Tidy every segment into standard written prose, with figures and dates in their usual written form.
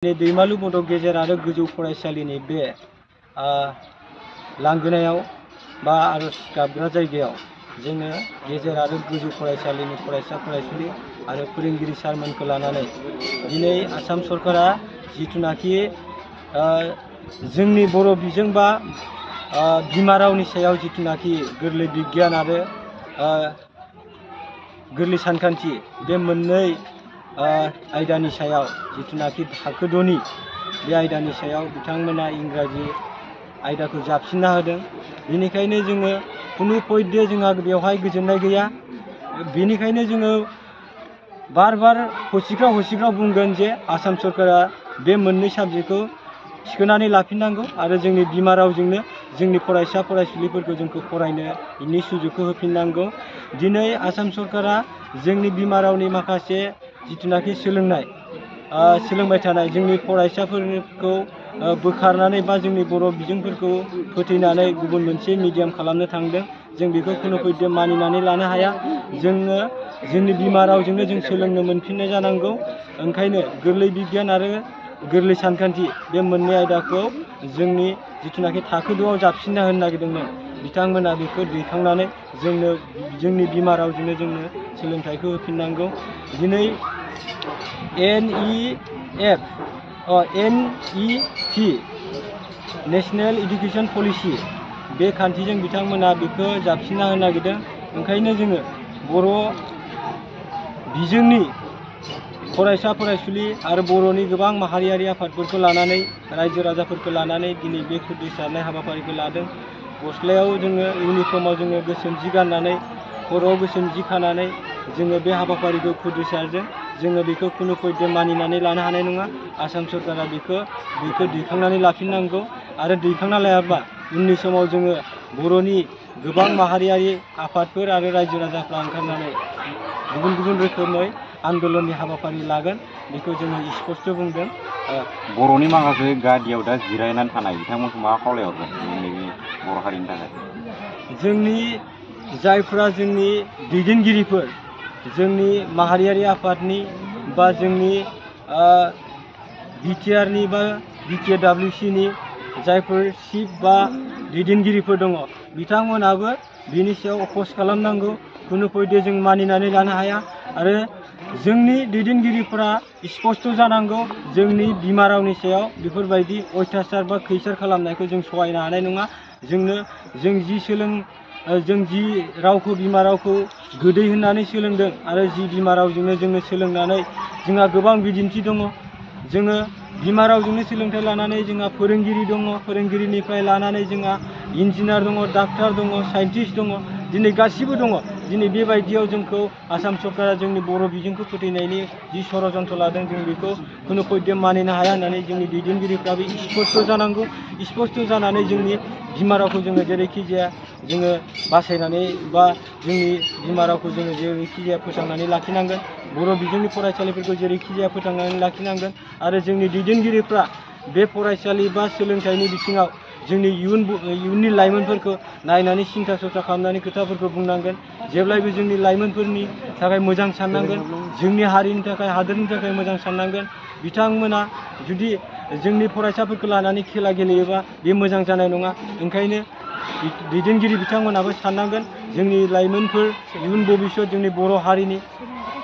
दैमालु बड' गेजेर आरो गोजौ फरायसालिनि बे लांगोनायाव बा आरज गाबग्रा जायगायाव जोङो गेजेर आरो गोजौ फरायसालिनि फरायसा फरायसुलि आरो फोरोंगिरि सारमोनखौ लानानै दिनै आसाम सरकारा जिथुनाखि जोंनि बर' बिजों बा बिमा रावनि सायाव जिथुनाखि गोरलै बिगियान आरो गोरलै सानखान्थि बे मोननै आयदानि सायाव जिथुनाखि थाखो 2नि बे आयदानि सायाव बिथांमोना इंराजि आयदाखौ जाबसिनना होदों। बेनिखायनो जोङो कुनु पयदे जोंहा बेवहाय गोजोननाय गैया। बेनिखायनो जोङो बार बार हसिख्राव बुंगोन जे आसाम सरकारा बे मोननै साबजेक्टखौ थिखोनानै लाफिननांगौ आरो जोंनि बिमा रावजोंनो जोंनि फरायसा फरायसुलिफोरखौ जोंखौ फरायनो इनि सुजुगखौ होफिननांगौ। दिनै आसाम सरकारा जोंनि बिमा रावनि माखासे जिथुनाखि सोलोंबाय थानाय जोंनि फरायसाफोरखौ बोखारनानै बा जोंनि बर' बिजोंफोरखौ फोथैनानै गुबुन मोनसे मिडियाम खालामनो थांदों। जों बेखौ खुनु पयदे मानिनानै लानो हाया। जोङो जोंनि बिमा रावजोंनो जों सोलोंनो मोनफिननाय जानांगौ। ओंखायनो गोरलै बिगियान आरो गोरलै सानखान्थि बे मोननै आयदाखौ जोंनि जिथुनाखि थाखो 2आव जाबसिनना होनो नागिरदोंमोन बिथांमोना बेखौ दैखांनानै जोंनि बिमा रावजोंनो जोंनो सोलोंथाइखौ होफिननांगौ। दिनै NEP नेशनेल इडुकेशन पलिसि बे खान्थिजों बिथांमोना बेखौ जाबसिनना होनो नागिरदों। ओंखायनो जोङो बर' बिजोंनि फरायसा फरायसुलि आरो बर'नि गोबां माहारियारि आफादफोरखौ लानानै रायजो राजाफोरखौ लानानै दिनै बे खुद्रिसारनाय हाबाफारिखौ लादों। गस्लायाव जोङो इउनिफर्माव जोङो गोसोम जि गाननानै खर'आव गोसोम जि खानानै जोङो बे हाबाफारिखौ खुद्रिसारदों। जोङो बेखौ खुनु पयदे मानिनानै लानो हानाय नङा। आसाम सरकारा बेखौ दैखांनानै लाफिननांगौ आरो दैखांना लायाबा उननि समाव जोङो बर'नि गोबां माहारियारि आफादफोर आरो रायजो राजाफ्रा ओंखारनानै गुबुन गुबुन रोखोमै आन्दलननि हाबाफारि लागोन बेखौ जोङो स्पष्ट बुंदों। बर'नि माखासे गादियाव दा जिरायनानै थानाय बिथांमोनखौ मा खावलायहरगोन जोंनि बर' हारिनि थाखाय? जोंनि जायफ्रा जोंनि दैदेनगिरिफोर जोंनि माहारियारि आफादनि बा जोंनि बिटिआरनि बा BTWCनि जायफोर चिफ बा दैदेनगिरिफोर दङ बिथांमोनाबो बिनि सायाव अफस खालामनांगौ। खुनु पयदे जों मानिनानै लानो हाया आरो जोंनि दैदेनगिरिफोरा स्पष्ट जानांगौ। जोंनि बिमा रावनि सायाव बेफोरबायदि अयथासार बा खैसार खालामनायखौ जों सहायनो हानाय नङा। जों जि रावखौ बिमा रावखौ गोदै होननानै सोलोंदों आरो जि बिमा रावजोंनो जोङो सोलोंनानै जोंहा गोबां बिदिन्थि दङ। जोङो बिमा रावजोंनो सोलोंथाइ लानानै जोंहा फोरोंगिरि दङ, फोरोंगिरिनिफ्राय लानानै जोंहा इन्जिनियार दङ, डाक्टार दङ, साइन्टिस्ट दङ, दिनै गासिबो दङ। दिनै बेबायदियाव जोंखौ आसाम सरकारा जोंनि बर' बिजोंखौ फोथैनायनि जि षड़यन्त्र लादों जों बेखौ खुनु पयदे मानिनो हाया होननानै जोंनि दैदेनगिरिफ्राबो स्पष्ट जानांगौ। स्पष्ट जानानै जोंनि बिमा रावखौ जोङो जेरैखि जाया जोङो बासायनानै बा जोंनि बिमा रावखौ जोङो जेरैखि जाया फोथांनानै लाखिनांगोन। बर' बिजोंनि फरायसालिफोरखौ जेरैखि जाया फोथांनानै लाखिनांगोन आरो जोंनि दैदेनगिरिफ्रा बे फरायसालि बा सोलोंथाइनि बिथिङाव जोंनि इयुननि लाइमोनफोरखौ नायनानै सिन्था सरसा खालामनानै खोथाफोरखौ बुंनांगोन। जेब्लायबो जोंनि लाइमोनफोरनि थाखाय मोजां साननांगोन, जोंनि हारिनि थाखाय हादोरनि थाखाय मोजां साननांगोन। बिथांमोना जुदि जोंनि फरायसाफोरखौ लानानै खेला गेलेयोबा बे मोजां जानाय नङा। ओंखायनो दैदेनगिरि बिथांमोनाबो साननांगोन जोंनि लाइमोनफोर इयुन भबिष्यत जोंनि बर' हारिनि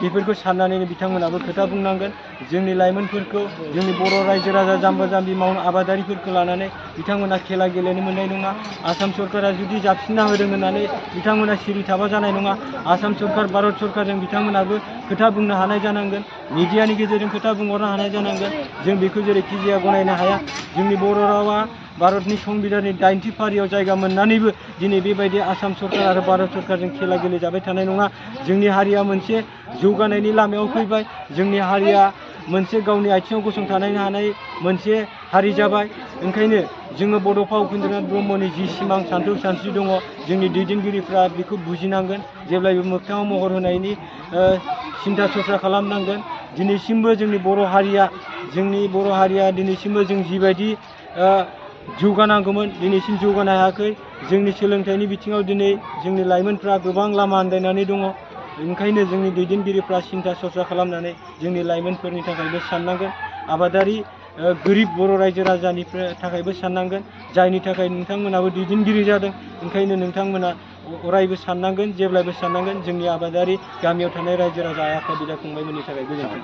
बेफोरखौ साननानैनो बिथांमोनाबो खोथा बुंनांगोन। जोंनि लाइमोनफोरखौ जोंनि बर' रायजो राजा जाम्बा जाम्बि आबादारिफोरखौ लानानै बिथांमोना खेला गेलेनो मोननाय नङा। आसाम सरकारा जुदि जाबसिनना होदों होननानै बिथांमोना सिरि थाबा जानाय नङा। आसाम सरकार भारत सरकारजों बिथांमोनाबो खोथा बुंनो हानाय जानांगोन, मिडियानि गेजेरजों खोथा बुंहरनो हानाय जानांगोन। जों बेखौ जेरैखि जाया गनायनो हाया। जोंनि बर' रावा भारतनि संबिधाननि 90 फारियाव जायगा मोननानैबो दिनै बेबायदि आसाम सरकार आरो भारत सरकारजों खेला गेलेजाबाय थानाय नङा। जोंनि हारिया मोनसे जौगानायनि लामायाव फैबाय। जोंनि हारिया मोनसे गावनि आथिङाव गसंथानो हानाय मोनसे हारि जाबाय। ओंखायनो जोङो बड'फा उपेन्द्रनाथ ब्रह्मनि जि सिमां सानस्रि दङ जोंनि दैदेनगिरिफ्रा बेखौ बुजिनांगोन। जेब्लायबो मोगथाङाव महर होनायनि सिन्था सरसा खालामनांगोन। दिनैसिमबो जोंनि बर' हारिया दिनैसिमबो जों जिबायदि जौगानांगौमोन दिनैसिम जौगानो हायाखै। जोंनि सोलोंथाइनि बिथिङाव दिनै जोंनि लाइमोनफ्रा गोबां लामा आन्दायनानै दङ। ओंखायनो जोंनि दैदेनगिरिफ्रा सिन्था सरसा खालामनानै जोंनि लाइमोनफोरनि थाखायबो साननांगोन। आबादारि गोरिब बर' रायजो राजानि थाखायबो साननांगोन, जायनि थाखाय नोंथांमोनाबो दैदेनगिरि जादों। ओंखायनो नोंथांमोना अरायबो साननांगोन, जेब्लायबो साननांगोन जोंनि आबादारि गामियाव थानाय रायजो राजा आइ आफा बिदा फंबायमोननि थाखाय गोजोन्थों।